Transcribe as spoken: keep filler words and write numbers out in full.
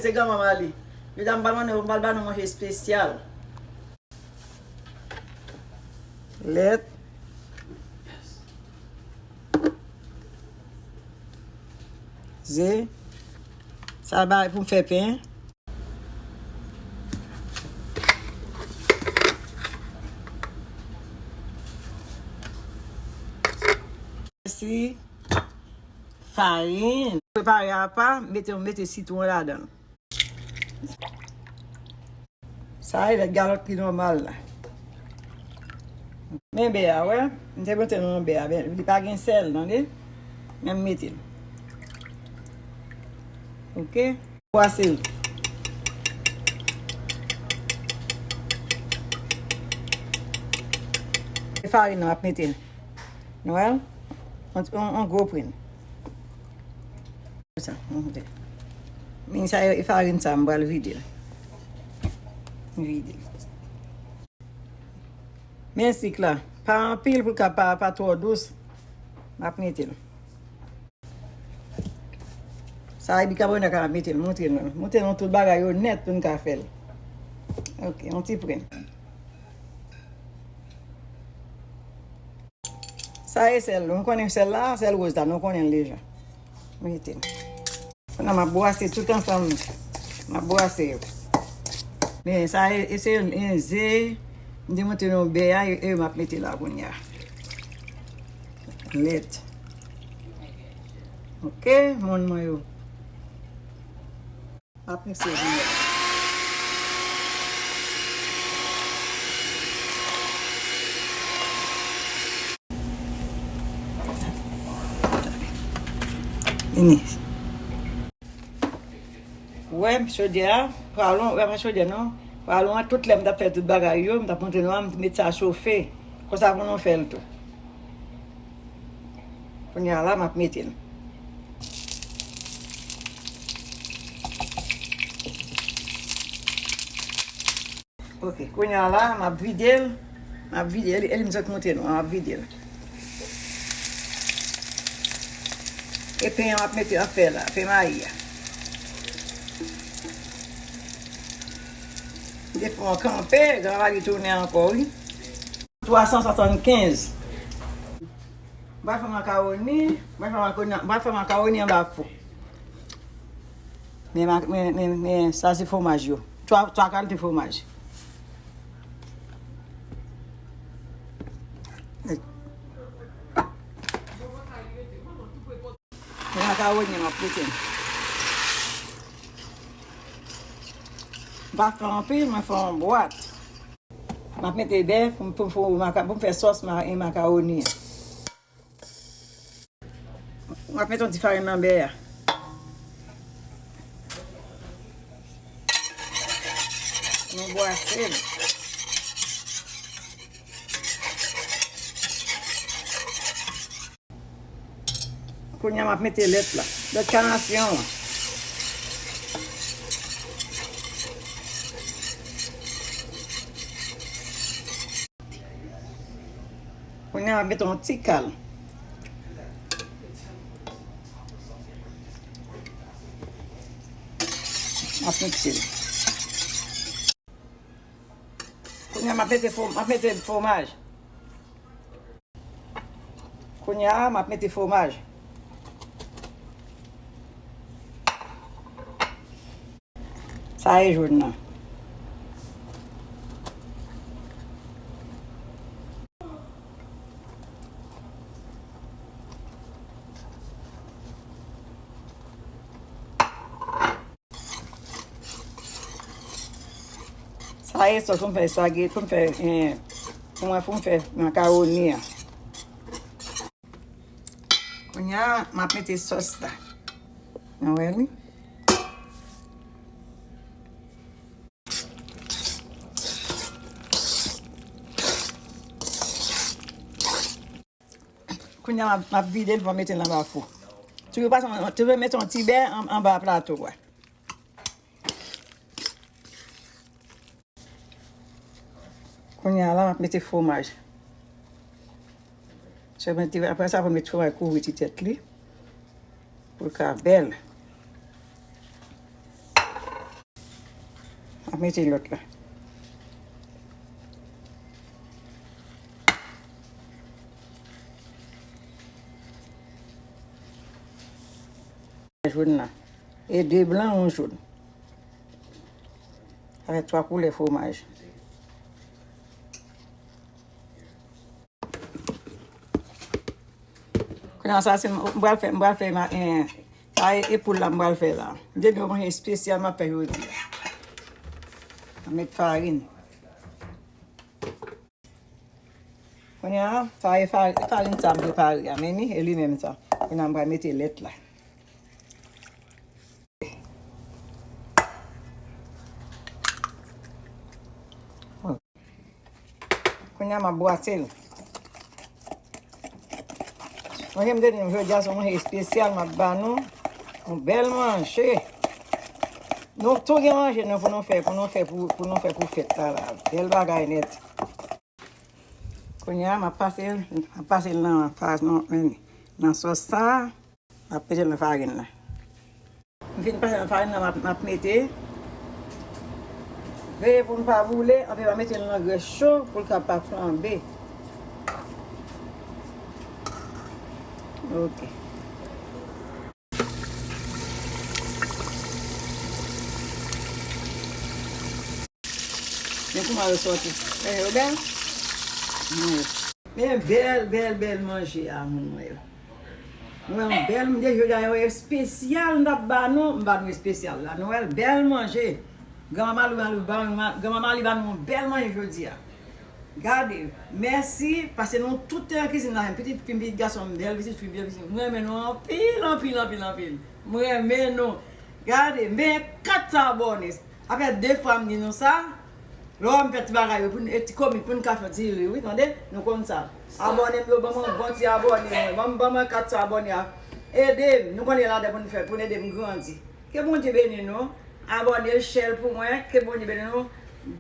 Se granmanman li. Medam, m pral mande, m pral ba nou manje espesyal. Lèt. Ze. Sa bay pou m fè pen. Si farin. Prepare apa, mete, mete sitwon ladan l. Sa e lèt galòt ki nòmal la. Men bè a, wè. M te mete nan bè a, men li pa gen sèl, tande. Men m mete l. Oke. Bwase l. E farin nan m ap mete l. Nou wè l? On, on, on gwo prenn. Sa, monte. Men sa yo, e farin sa, m pral vide l. Vide l. Men sik la. Pa anpil pou l ka pa, pa twò dous. M ap mete l. Sa e bikabonat ka mete l. Montre nou. Montre nou tout bagay yo nèt pou n ka fè l. Oke, yon ti prenn. Sa e sèl. Nou konnen sèl la, sèl woz la, nou konnen l deja. Mete l. Kounye a m ap bwase tout ansanm. M ap bwase yo. Men sa e, e se yon, yon ze. M te montre nou bè a, e, e m ap mete la kounye a. Lèt. Oke, moun mwen yo. M ap mikse l byen. Vini. Wè chodyè a, pwalon, wè pa chodyè non. Pwalon an, tout lè m t ap fè tout bagay yo, m t ap montre nou an, m met sa chofe. Konsa pou nou fè l tou. Kounye a la, m ap mete l. Oke, kounye a la, m ap vide l. M ap vide l. E li m sot montre nou, m ap vide l. E pen an m ap mete, m ap fè la, pen mayi a. M te fè yon kanpe, granmari tounen ankò, wi. Twa san swasannkenz. M pral fè makawoni, m pral fè makawoni, m pral fè makawoni anba fou. Men, men, men, men sa se fwomaj yo. Twa, twa kalite fwomaj. Men makawoni an m ap mete. M pa fè anpil, mwen fè yon bwat. M ap mete bè pou m, pou m, pou m maka-, pou m fè sòs ma-, e makawoni an. M ap mete yon ti farin nan bè a. Nou bwase l. Kounye a m ap mete lèt la. Lèt kanasyon an. Kounye a m ap mete yon ti kal. M ap mikse l. Kounye a m ap mete fwo-, m ap mete fwomaj. Kounye a, m ap mete fwomaj. Sa e jòn nan. Sa e sòs pou m fè espageti, pou m fè, eh, pou mwen, pou m fè makawoni an. Kounye a, m ap mete sòs la. Nou wè li? Kounye a, m ap, m ap vide l pou m mete l anba fou. Toujou pase, toujou mete yon ti bè an, anba plato a. Kounye a la, m ap mete fwomaj. Sèlman, apre sa, pou m met fwomaj kouvri ti tèt li. Pou l ka bèl. Ap mete lòt la. Jòn la. E de blan, yon jòn. Avèk twa koulè fwomaj. Kounye a sa, se m pral fè, m pral fè ma, eh, sa e, e poul la m pral fè la. M te di w manje espesyal m ap fè jodi a. M met farin. Kounye a, sa e fa-, farin sa m prepare a, men ni, e li menm sa. Kounye a m pral mete lèt la. Kounye a m ap bwase l. Manje m te di nou jodi a se yon manje espesyal m ap ba nou. Yon bèl manje. Nou tou gen manje nou pou nou fè, pou nou fè, pou, pou nou fè pou fèt la la. Bèl bagay nèt. Kounye a, m ap pase l, m ap pase l nan faz, nan, nan, nan sòs sa. M ap mete l nan farin nan. M fin pase nan farin nan, m ap, m ap mete. Veye pou l pa boule, anfen pa mete l nan grès cho pou l ka pa flanbe. Ok. Men kouman yo sòti. Men yo bèl. Men bèl, bèl, bèl manje a, moun mwen yo. Nou wè yon bèl, m te jodi a yon espesyal m t ap ba nou, m ba nou espesyal la. Nou wè l, bèl manje. Granmanman li ba nou, ba nou, granmanman li ba nou yon bèl manje jodi a. Gade, mèsi, paske nou tout te nan kizin la, pitit fi m, pitit gason m, bèl pitit fi m, bèl pitit fi m. M renmen nou anpil, anpil, anpil, anpil. M renmen nou. Gade, m benyen kat san abòne. Sa fè de fwa m di nou sa. Lè w wè m fè ti bagay yo, pou n, e ti komik, pou n ka fè ti ri, wi, tande? Nou konn sa. Abòne m yo, ban mwen yon bon ti abòne, mwen. Ban m, ban mwen kat san abòne a. Ede m, nou konnen ladan pou n fè, pou n ede m grandi. Ke Bondye beni nou. Abòne l, share l pou mwen. Ke Bondye beni nou.